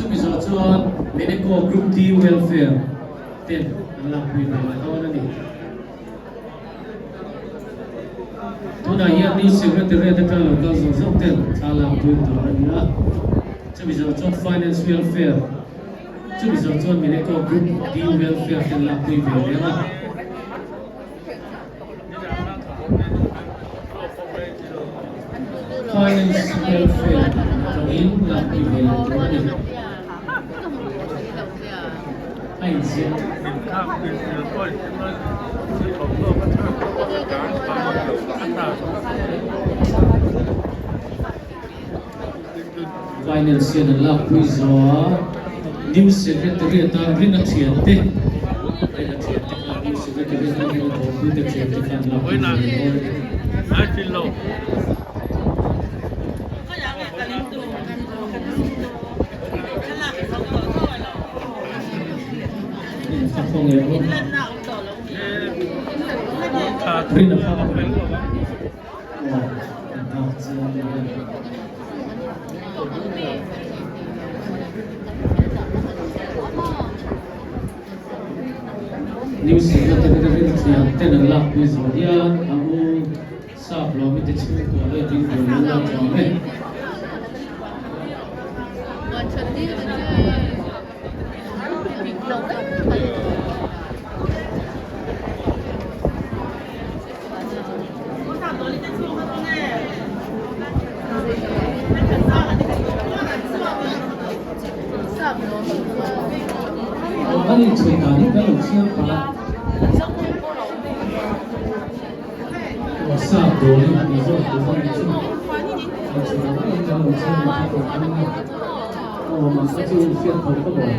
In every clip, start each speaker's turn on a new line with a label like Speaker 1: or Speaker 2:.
Speaker 1: Chumi zawh chuan Meneco Group D Welfare ten an lakpui ve leh dawn a ni. Tunah hian New Secretariat atanga lo kal zawk zawk ten thla lakpui tur a ni a. Chumi zawh chuan Finance Welfare, chumi zawh chuan Meneco Group D Welfare ten lakpui ve leh a. Finance welfare atangin lakpui ve leh tur a ni. A inziak. Finance hian an lakpui zawh a, New Secretariat a rin a thian te, rin a thian te khan New Secretariat a rin a thawhpui te thian te khan lakpui ve leh dawn a ni. Rin a phak a. New Secretary Rinchhian ten an lakpui zawh hian a u Sap Lawmi te chhungkua leh ding tur an la tlawm e. Aw an inchhui dan hi kan lo chhiar palh a. Aw sap dawl hi ni zawk tur a ni chu. Inchhui dan hi kan lo chhiar palh a tawh ang a. Aw mahse chu hriat tho ka maw.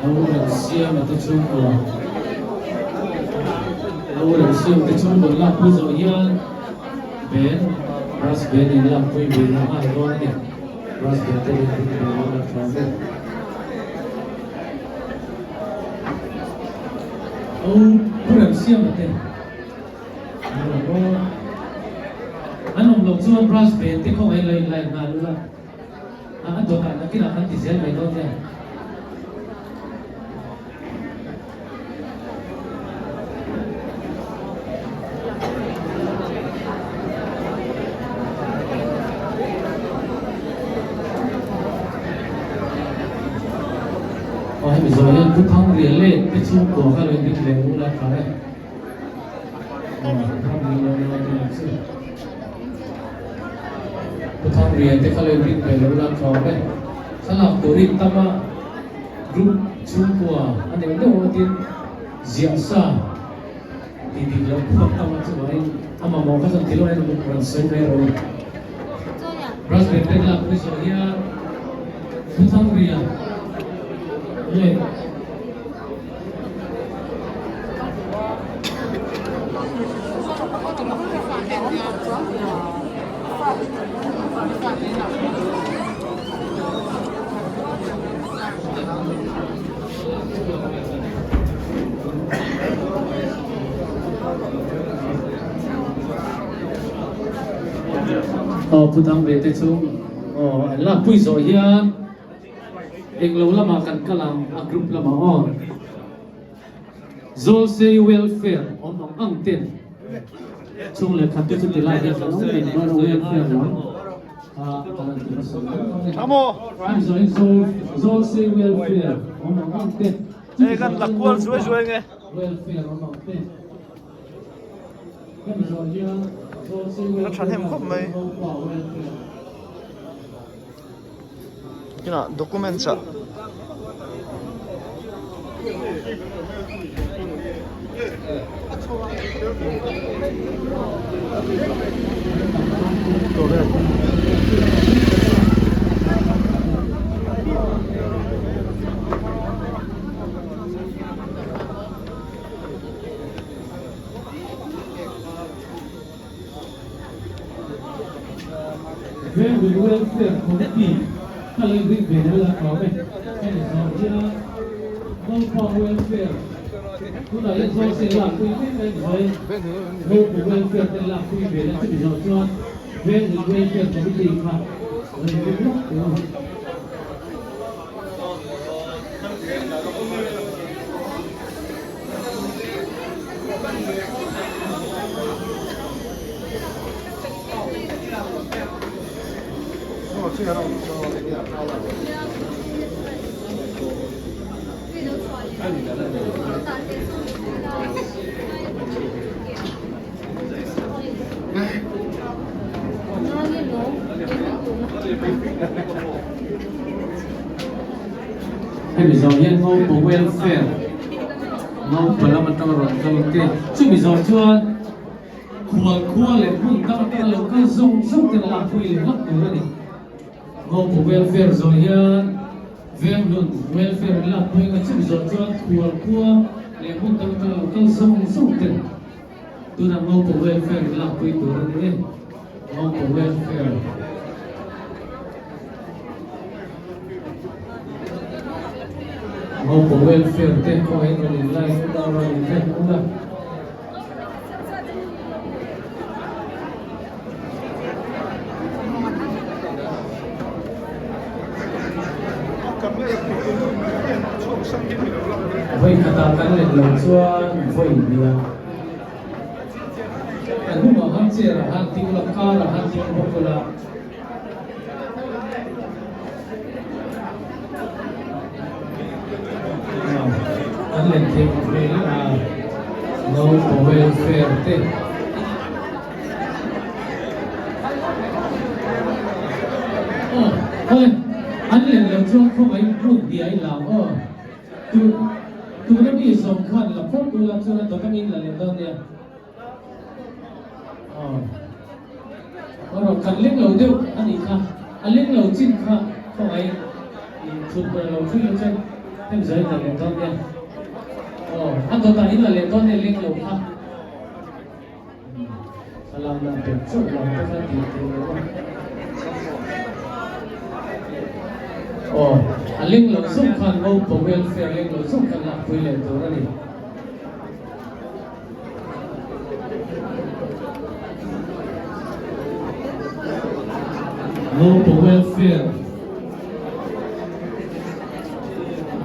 Speaker 1: Lo siam a te chhungkaw Lo siam te chhungkaw lakpui zawh hian Ben brass band in lakpui ve leh nghal dawn a ni. Brass band te hian pui ve dawn a tha ve. Au Pu Remsiama te an awm aw. An awm loh chuan brass band te khawngaih lo inline nghal ula. A dawtah nakinah kan ti zel mai dawn nia. Aw hemi zawh hian Pu Thangriale te chhungkua kha lo inring leh u la tha e. Aw Pu Thangriale lo inring ang chu. Pu Thangrian te kha lo inring ve lo la tlawm e. Thlalak tur in tam a group chhungkua a neuh neuh a tin ziah sa ti dik loh phawt tam a chuvangin a mamawh kha chuan tilo en rawn sawi mai rawh u. Brass band te lak pui zawh hian Pu Thangrian leh Aw pu dang ve te chu aw an lakpui zawh hian Englo lamah kan kal ang a group lamah aw. Zawlsei welfare awm ang ang ten chhung leh khat te chu ti lai hian kan awm reng dawn a welfare lam a kan han ti hmasa mai dawn e. An zawhin Zawlsei welfare awm ang ang te
Speaker 2: Hei kan la kual zuai zuai nge.
Speaker 1: Welfare awm ang te hemi zawh hian Zawlsei
Speaker 2: A tha hnem khawp mai.
Speaker 1: welfare.
Speaker 2: Kinah documents ah
Speaker 1: Venghlui Welfare Committee kha lo inring ve lo la tlawm e. Hemi zawng hian Naupang Welfare tunah hian Zawlsei lakpui mek a inzawih Naupang Welfare te lakpui ve la chumi zawh chuan Venghlui Welfare Committee kha lo inring lawk teh u. Hemi zawh hian Ngopa Welfare Ngopa lam atanga rawn kal te chumi zawh chuan Khual khua leh hmun dang atanga lo kal zawng zawng ten a lakpui leh hlak tur a ni. Ngopa Welfare zawh hian Venghlun Welfare an lakpui anga chumi zawh chuan khual khua leh hmun dang atanga lo kal zawng zawng ten Tunah Ngopa Welfare in lakpui tur a ni e. Ngopa Welfare. Ngopa Welfare te khawngaih rawn in line ula, rawn in rem ula. Vawi khatah kan let lo chuan vawi hnih a. A hnungah khan chair ah khan ding ula, car ah khan ding bawk ula. An let theih hmel a, naupang welfare te. Aw, awle, an let lo chuan khawngaih hmun biai la aw. Tu, tuna mi zawm khan la phawt ula chuan a dawt angin la leh dawn nia. Aw, erawh kan leng lo deuh a nih kha, a leng lo chin kha khawngaih in thut hmel lo thut lo chuan hemi zawh in la leh dawn nia. Aw, a dawtah in la leh dawn nia leng lo kha. A lakna pek chauh lam te kha tih theih loh a. Aw, a leng loh zawk khan Ngopa welfare leng loh zawk khan lakpui leh tur a ni. Ngopa welfare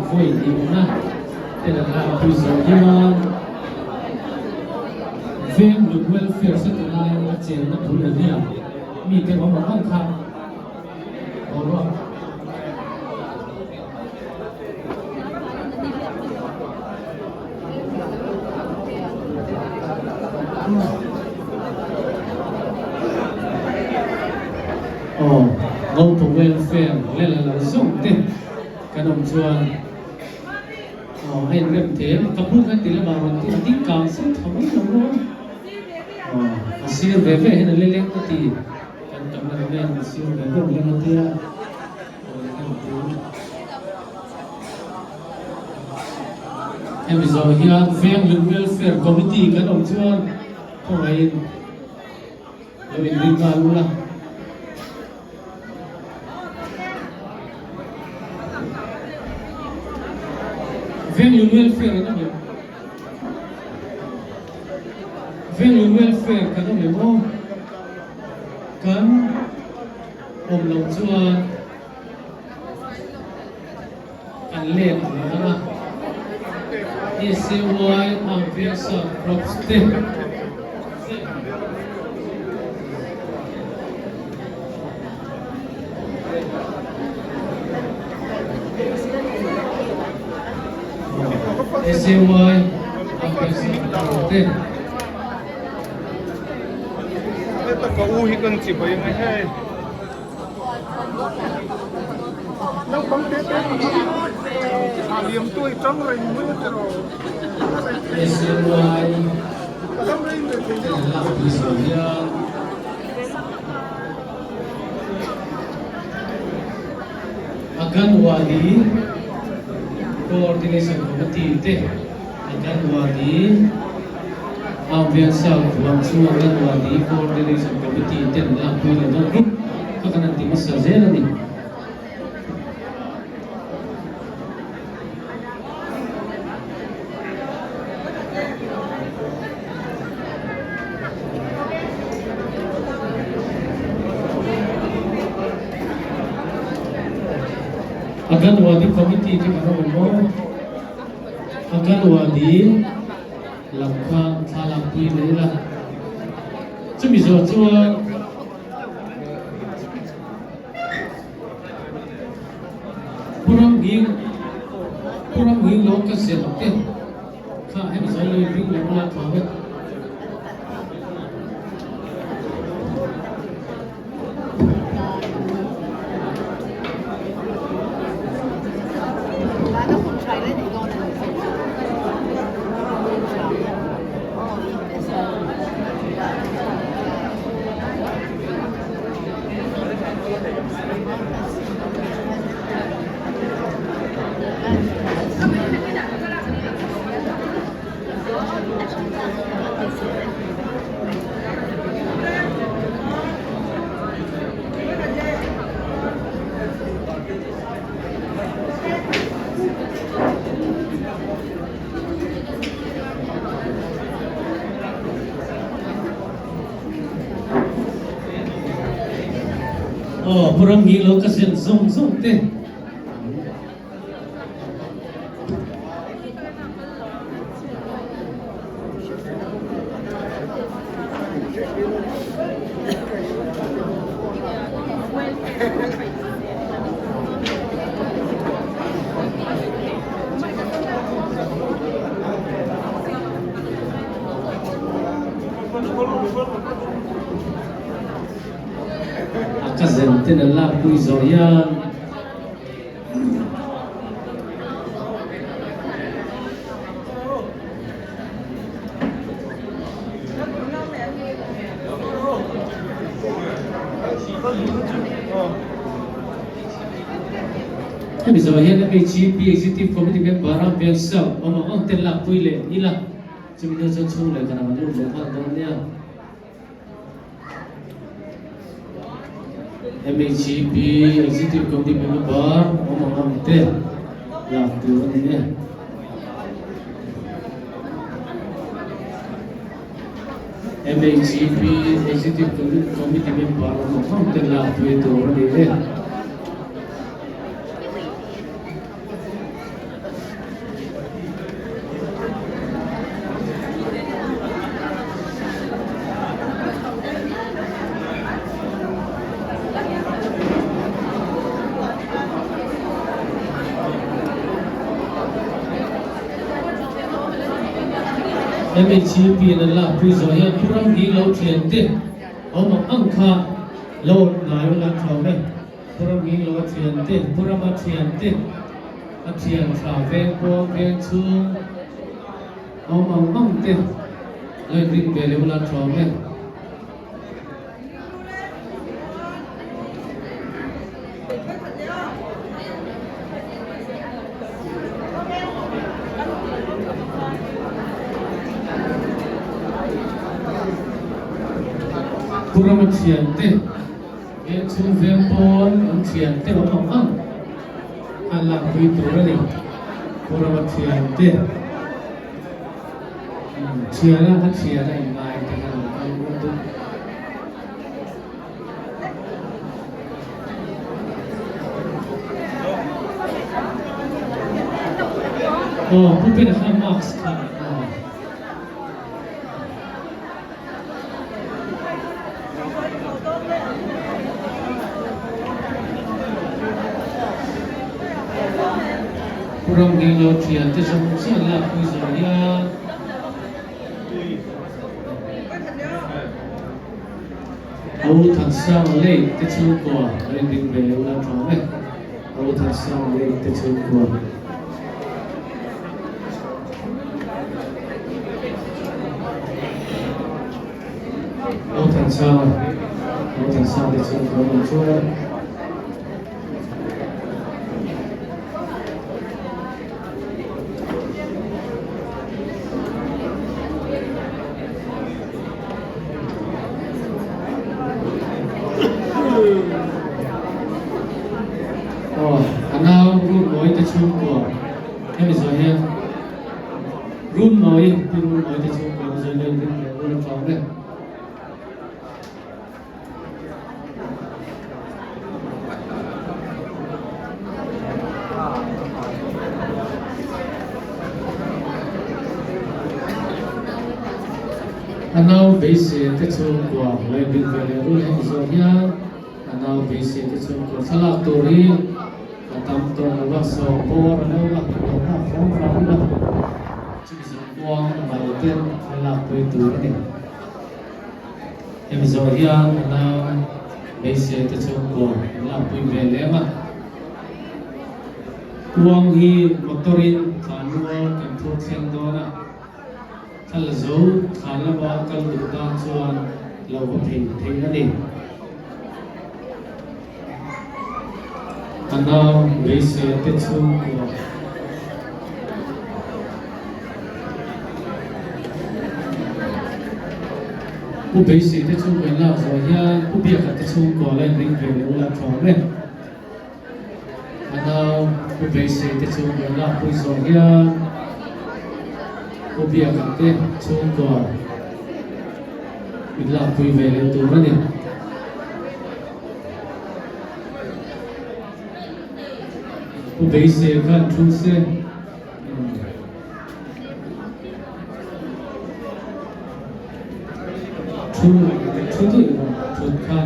Speaker 1: vawi hlimna te kan lakpui zawh hian Veng lut welfare se tih laiin a chenna bul a nia mite awm ang ang kha boruak Aw Ngopa welfare leh la lo zawng te kan awm chuan Aw a inrem thei a, ka bul khan ti lamah rawn ti a ding kang zet tha mai lo maw? Aw a sir ve ve hian a le leng ka ti, kan cameraman a sir ve ve leng a tia, aw inrem thei. Hemi zawh hian Venglun Welfare Committee kan awm chuan khawngaihin lo inring nghal ula. Venglun Welfare an awm em? Venglun Welfare kan awm em aw? Kan awm loh chuan kan let ang ang a. ACY ang Vengsa Crops te. ACY ang Vengsa Crops te.
Speaker 2: Heta ka u hi kan chibai mai hei.
Speaker 1: ACY lakpui zawh hian Anganwadi Coordination Committee te Anganwadi Ambian South Huangchu Anganwadi Coordination Committee ten lakpui leh dawn rup. Kha kan han ti hmasa zel a ni. Anganwadi Committee te kan awm maw? Anganwadi lam kha thla lakpui leh ila. Chumi zawh chuan Pu Ramhing Pu Ramhing lo ka zir te kha hemi zawn lo ring lo la tha vek. Aw Pu Ramngi lo ka zen zawng zawng te. A ka zen ten an lakpui zawh hian Hemi zawh hian MHEP Executive Committee member a Vel Self awm ang ang ten lakpui leh ila chumi hnu chuan chhung leh kan ang an lut leh nghal dawn nia. MHEP Executive Committee member awm ang ang te lak tur a ni e. MHEP Executive Committee member awm ang ang te lak pui tur a ni e. MHEP in an lakpui zawh hian Pu Ramgi lo thian te awm ang ang kha lo ngai ula thlawm e. Pu Ramgi lo a thian te, Pu Rama thian te, a thian thla veng pawn veng chhung awm ang ang te lo inring ve leh ula thlawm e. Pu Rama thian te Veng chhung veng pawn an thian te awm ang ang an lakpui tur a ni. Pu Rama thian te thian a a thian a inngai te khan an kal lut a. Aw Pu Pena kha mask kha aw. Pu Ramngenglo thian te zawng zawng an lakpui zawh hian A u Thansang lei te chhungkua a inring ve leh ula ṭhawm e. A u Thansang lei te chhungkua. A u Thansang, a u Thansang te chhungkua an awm chuan. chhungkua hemi zawh hian Runmawi Pi Runmawi te chhungkua hemi zawh hian ring ve ula tlawm e. A nau beisei te chhungkua lo inring ve leh rul hemi zawh hian a nau beisei te chhungkua thlalak tur hi a tam tawh lo va, sawrbawr a lo a, lo nghak hram hram ila chumi zawh kuang a mal ten thlalak pui tur a ni. Hemi zawh hian a nau hmeichhia te chhungkaw an lakpui ve lem a. Kuang hi motor in thlanmual kan phur thleng dawn a, thla la zo thlan lama kal duh tan chuan lo va phei theih a ni. A nau hmeichhia te chhungkaw. Pu Beisei te chhungkaw in lak zawh hian Pu Biaka te chhungkaw la inring ve leh ula thlawm e. A nau Pu Beisei te chhungkaw in lak pui zawh hian Pu Biaka te chhungkaw in lak pui ve leh tur a ni. Pu Beisei khan thu se. Thu thu duih rawh thut kha.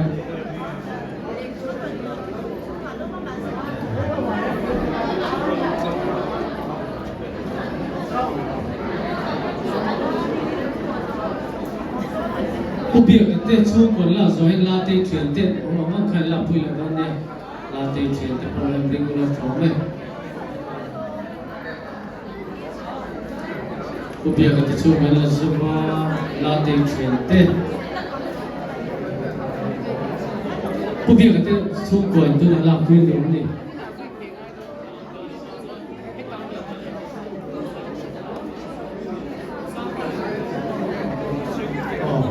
Speaker 1: Pu Biaka te chhungkaw la zawhin la tei thian te awm ang ang khan la pui leh dawn nia. La tei thian te pawh rem ring ula thawm e. Pu Biaka te chu kan la zum a, la tei thian te. Pu Biaka te chhungkaw in tunah lak pui tur a ni. Aw,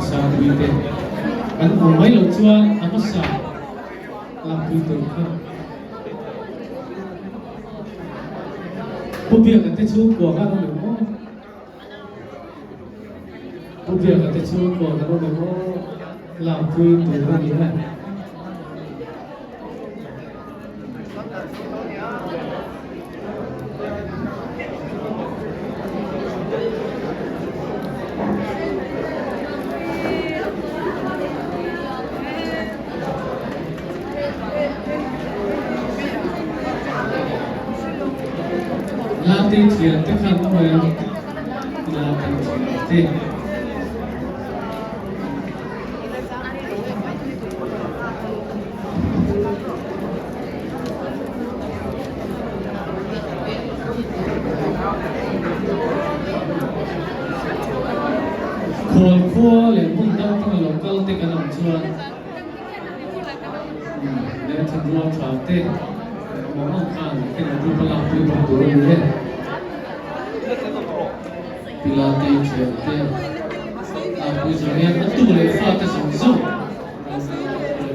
Speaker 1: Sangpui te an awm mai loh chuan a hmasa lakpui tur kha Pu Biaka te chhungkua khan awm em aw? Pu Biaka te chhungkua kan awm em aw? Lakpui tur a ni a. Lati thian te khan awm em? Lati thian te. Khual khua leh hmun dang atanga lo kal te kan awm chuan leh thanrual tha te awm ang khan emaw group a lakpui bawk tur a ni e. Pilate thian te lakpui zawh hian a tu leh fate zawng zawng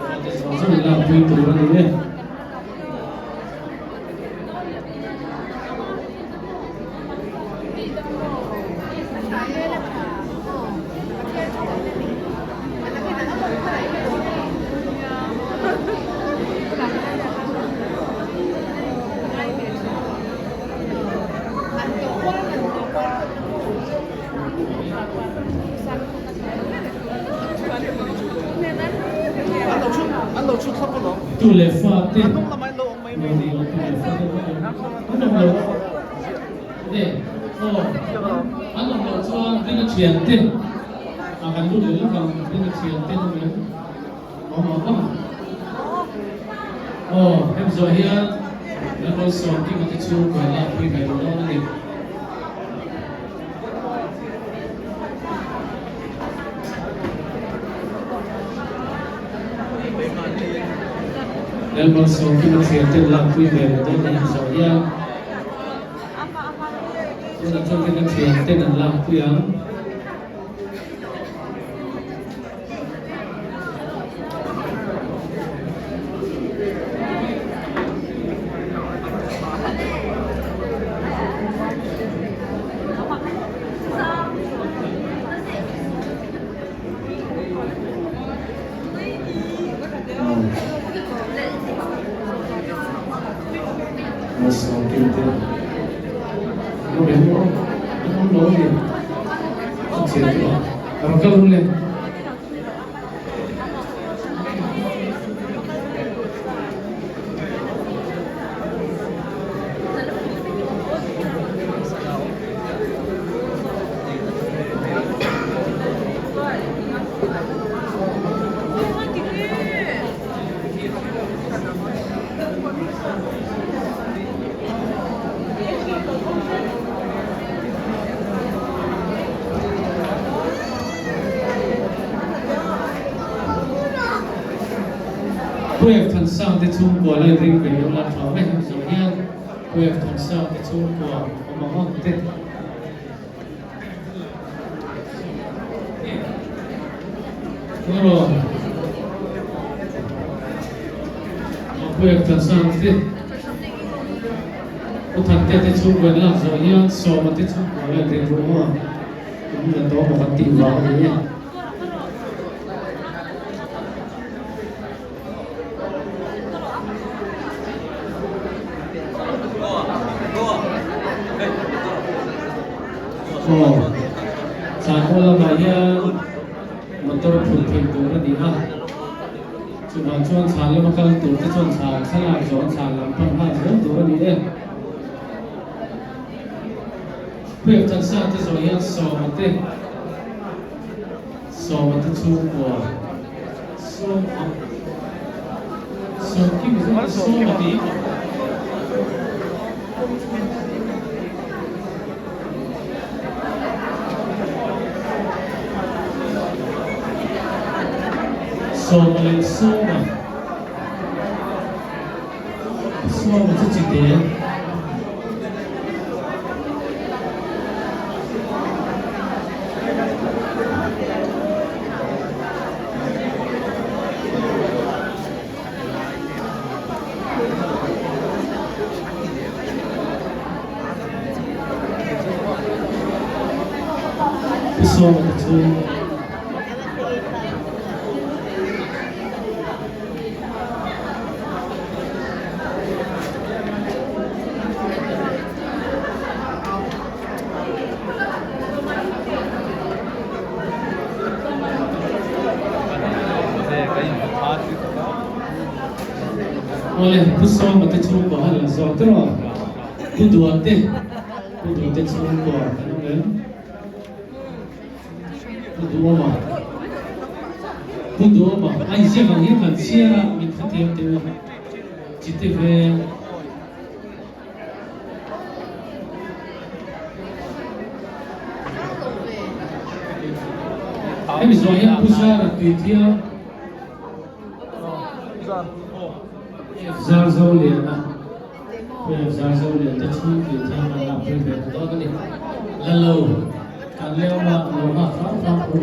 Speaker 1: fate zawng zawng in lakpui tur a ni e. Tu leh fa te an awm lo ne aw an awm loh chuan ringa thian te ah kan lut leh lawk ang ringa thian te an awm em awm ang ang aw hemi zawh hian Lalmalsawmkima te chhungkaw lakpui ve duh dawn a ni. Lalmalsawmkima thianten lakpui ve leh dawn a ni zawh hian tunah chuan rinna thianten an lakpui ang. Malsawmkim te an awm em aw? An awm lo a ni. An thian te aw. A rawn kal hun le. Puek Thansang te chhungkua la ring ve lo la tha mai ang zawh hian Puek Thansang te chhungkua awm ang ang te. Uthante te chhungkua an lak zawh hian Sawma te chhungkua leh Rinruha in la tawh maw kan tih vang a ni e. Aw, Tlangaw lamah hian motor phurh theih tur a ni a, chuvang chuan thlan lama kal tur te chuan thlan thlalak zawh thlan lam pan nghal zel tur a ni e. Pek taksa te zawh hian sawma te. Sawma te chhungkua sawma Sawmkima chu sawma tih Sawma leh sawma Sawma chu chite. Pu Sawma te chu Awle, Pu Sawma te chhungkua han la zawk tawh a, Pu Duate, Pu Duate chhungkua kan awm em? Pu Duama, Pu Duama, a inziak ang hian kan chhiar a, min hrethiam teh u, chite veng. Hemi zawh hian Pu Zara tui thiam Zar zo lian a, Pu Zar zo lian te chhung tui thiam an lak pui ve ta dawn a ni. La lo, kan leo a, lo nghak hram hram ru.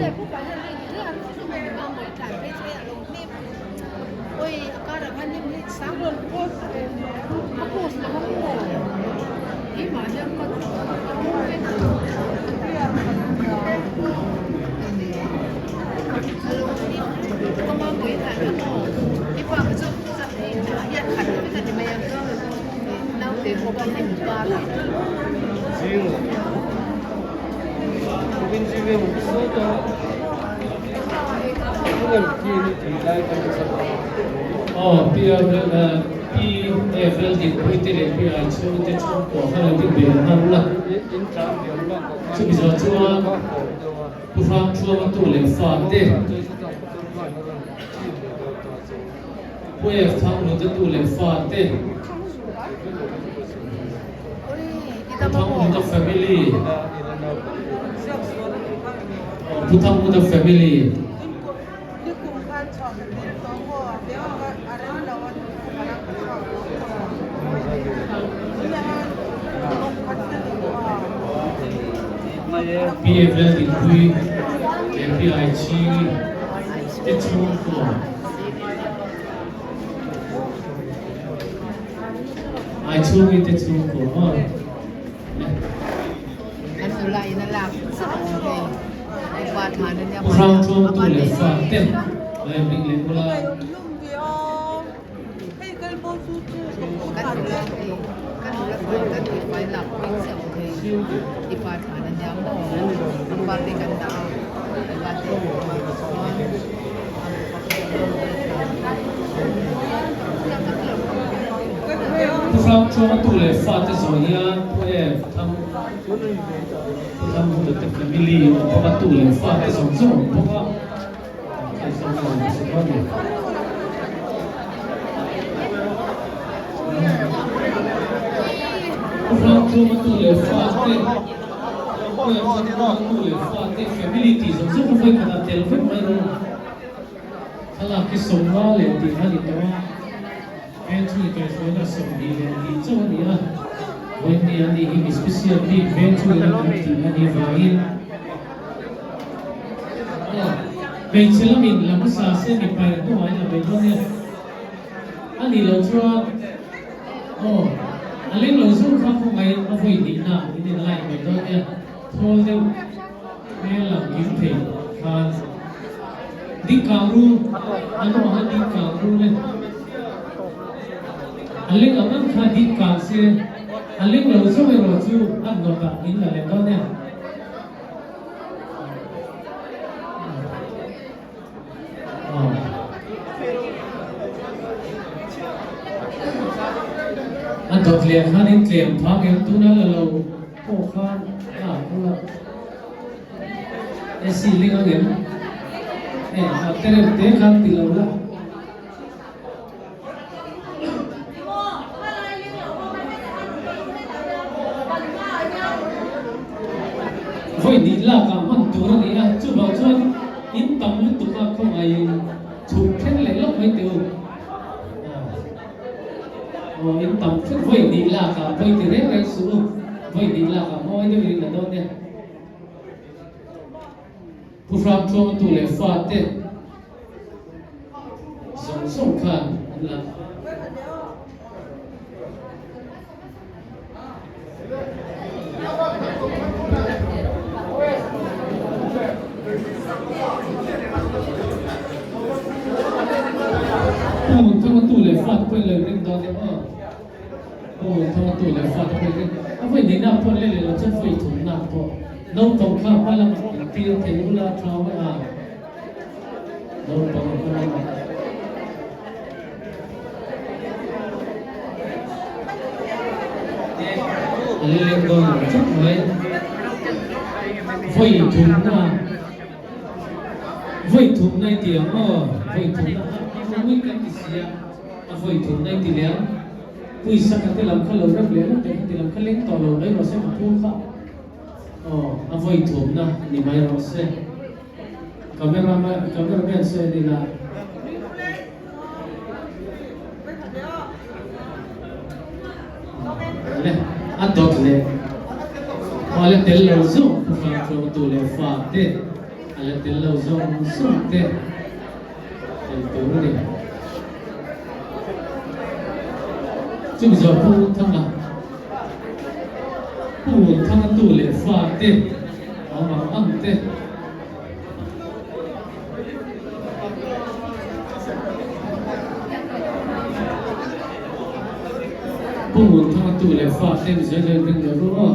Speaker 1: Aw PFL dinpui te leh PI chhungte chhungkua kha lo ding ve nghal ula. Chumi zawh chuan Pu Hrangthuama tu leh fa te, Pu F Thangluta tu leh fa te, Pu Thangluta family, Pu Thangluta family. PFL Dinpui leh PIG te chhungkua Ai chhungi te chhungkua maw? Pu Hrang Chuangtu leh fa te Lai bik leh ula. Pu Hrang Chuanga tu leh fate zawh hian Pu Ev Thang Pu Thang Huta te family awm bawk a, tu leh fate zawng zawng awm bawk a. Thlalak hi sawmnga leh tih a ni tawh a, Vengchhung inkaihhruaina 20 leh tih chauh a ni a, vawiin a nih hi mi special bik Vengchhung ina kan tih a nih vangin. Hmeichhe lamin la hmasa se mipa in hnuah in la mai dawn nia. A nih loh chuan aw a leng lo zawk kha khawngaihin a vawi hnihna in in like mai dawn nia. Thawl deuh hmel lang kim thei khan ding kang ru an awm ang a ding kang ru le. A leng ang ang kha ding kang se a leng lo zawk erawh chu a nawtah in la leh dawn nia. A dawt leh khanin tlem phak em tuna la lo pawh khan a bula AC ling ang em e a tereuh te khan ti lo la. Vawi nih lakah hman tur a ni a, chuvang chuan in tam lutuk a khawngaihin chhuk thleng leh lawk mai teh u. Aw in tam thut vawi nih lakah vawi ti reng reng suh u, vawi nih lakah mawi deuhin in la dawn nia. Pu Hrangtluangtu leh fate. Zawng zawng khan an la. Pu Thanga tu leh fate pawhin lo ring dawn em aw. Pu Thanga tu leh fate pawhin ring. A vawi nihna pawh leh leh lo chuan vawi thumna pawh naupang kha hma lamah in tir thei ula thau a. Naupang hma lamah. An leng dawn lo chauh mai. Vawi thumna vawi thumna i ti ang aw vawi thumna a vawi kan ti si a a vawi thumna i ti leh ang pawisa kha te lam kha lo rem leh lawk teh kha ti lam kha leng tawh lo mai rawh se ka phur kha aw a vawi thumna ni mai rawh se. Camera cameraman sawi a ni la. Le a dawt leh aw le tel lo zawng pu hrang tlawng tu leh fa te a la tel lo zawng zawng te tel tur a ni. Chumi zawh Pu Thanga Pu Thanga tu leh fa te awm ang ang te. Pu Ngunthanga tu leh fa te mi zel zel ring lo ru aw.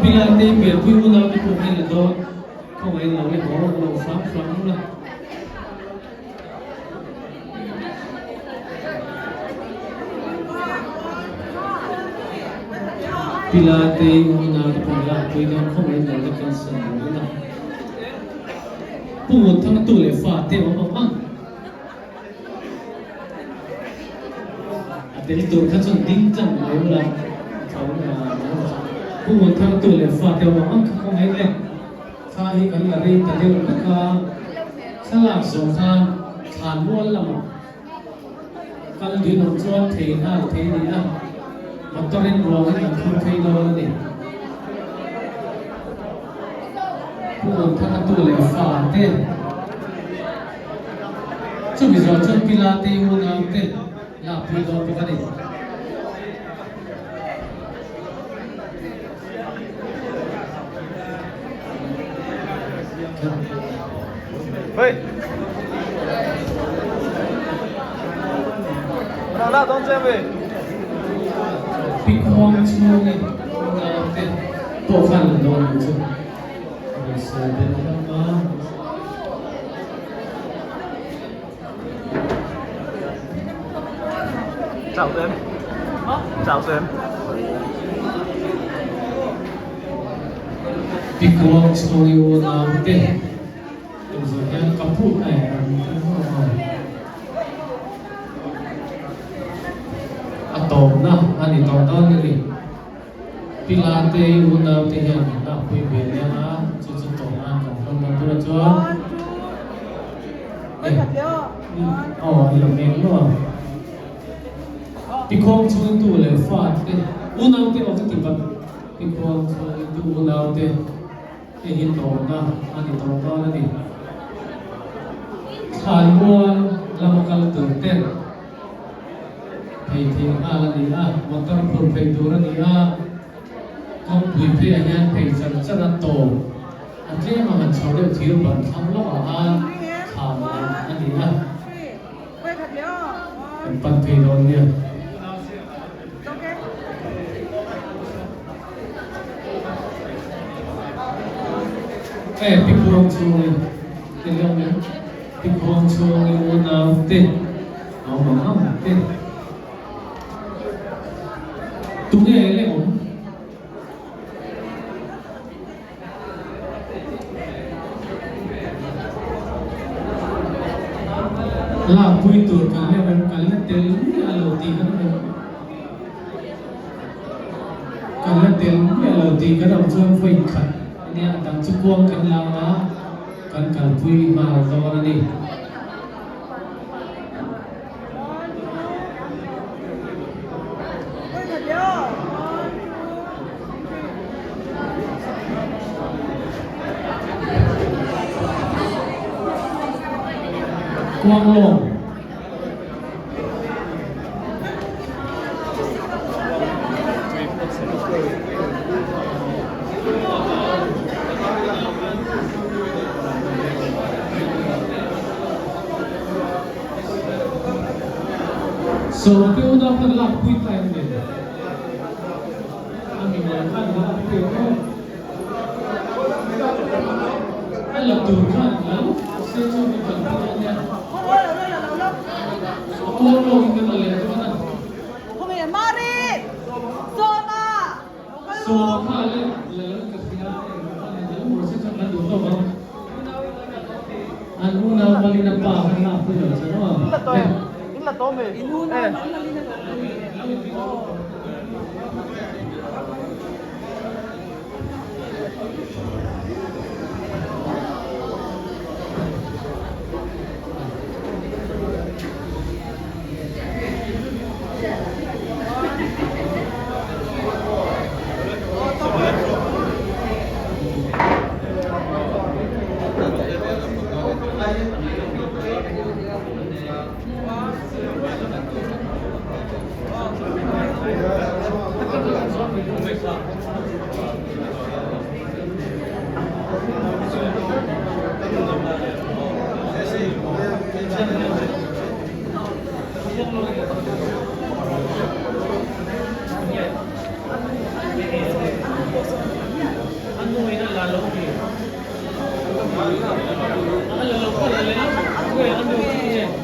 Speaker 1: Pila te pianpui unau te pawh hian la dawn khawngaih lo le haw lo hram hram la. Pila te unau te pawh la pui dawn khawngaih lo le kalsan lo la. Pu Ngunthanga tu leh fa te awm ang ang. A tel tur kha chuan ding tlang mai ula tho Pu Ngunthanga tu leh fa te awm ang ang kha khawngaih le. Thla hi kan la rei ta deuh vek a, thlalak zawh khan thlan mual lamah kal dun awm chuan thei nghal thei a ni a, motor in ruang in an phur phei dawn a ni. Pu Ngunthanga tu leh fa te, chumi zawh chuan Pi Latei unau te lakpui dawn bawk a ni.
Speaker 2: Hey. La la don che ve.
Speaker 1: Pi khuang chhung in naute pawh khan an dawn ang chu. Sawi belh hlawm a.
Speaker 2: Chào tụi em. Chào tụi em.
Speaker 1: Pi khuang chhung i unaute Tuzah hian ka phut a her ang ka hmu a. A tawpna a ni tawh dawn a ni. Pilate i unaute hian min lakpui ve leng a, chu chu tawpna kan hmang dawn tur a chuan. Aw an la meng lo a. Tikhawng chhungtu leh fate unaute aw ka ti vat. Tikhawng chhungtu unaute. Hei hi tawpna a ni tawh dawn a ni. Thlaimual lama kal tur ten phei theih nghal a ni a, motor phur phei tur a ni a, kawngpui pheiah hian phei char char a tawp a tlem ang han chho deuh thir ban thlang lawkah khan thlan leh a ni a, kan pan phei dawn nia. E Pikhuang chhungin ti lawm em? Pikhuang chhungin unau te a awm ang ang te. Tunge le awm? Lakpui tur kan leh rem kan la tel miah lo tih kan awm. Kan la tel miah lo tih kan awm chuan vawi khat a nia, a dang chu kuang kan la ang a, kan kalpui nghal dawn a ni. Kuanglawng. Sawmte unau khan lakpui ta em ni? A mi mal khan lakpui aw. A la tur khan la se chu mi kan pui dawn nia. A kual lawkin kan la leh dawn a. Sawma kha le la lo ka hria e la lo se chuan kan duh tawk ang. An unau malin a pa khan lakpui lo che maw?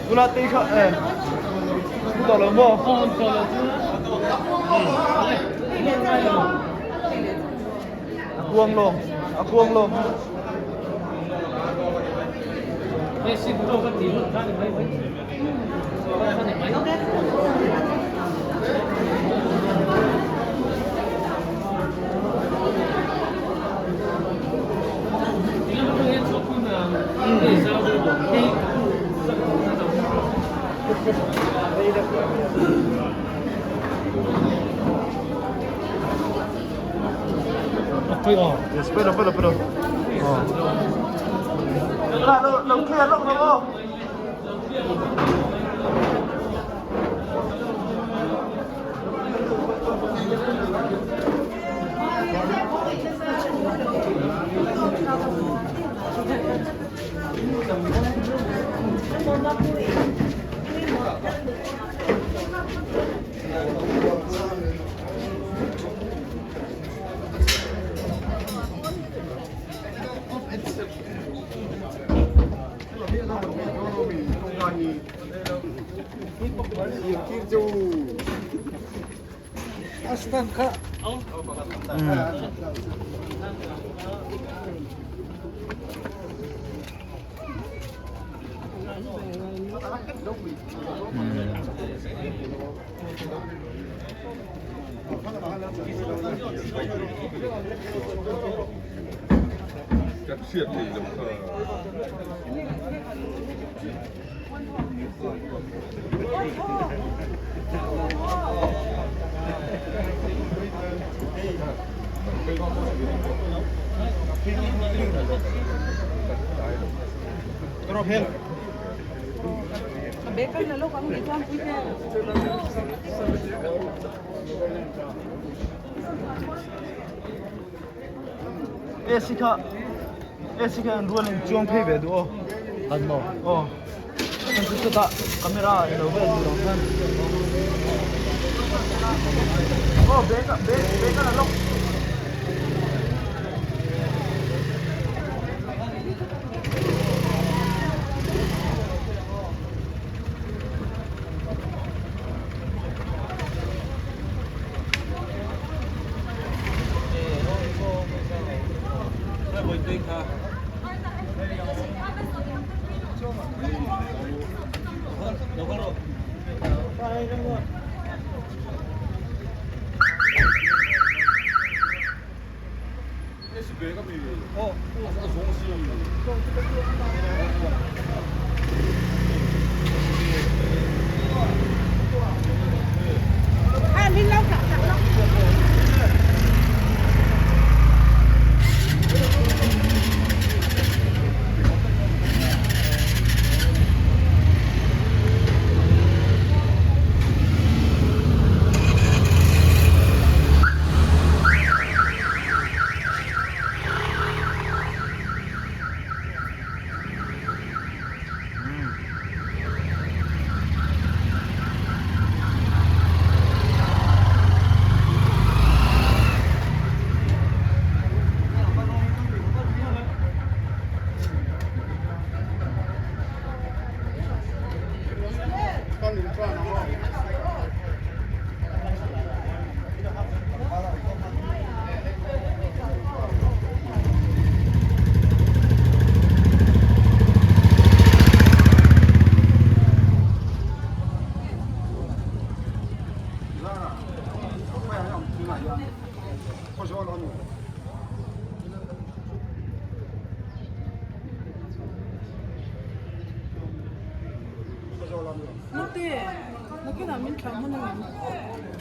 Speaker 2: Tuna te kha e tawh lo maw? A kuang lawng, a kuang lawng. Yes, pero pero pero. Là lo lo clear lok lo maw? AC kha AC kha an rualin chuang phei ve duh aw an maw aw kan chu chutah camera a ilo vel duh ang khan aw bag bag bag a la lawk.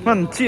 Speaker 2: Hman chiah.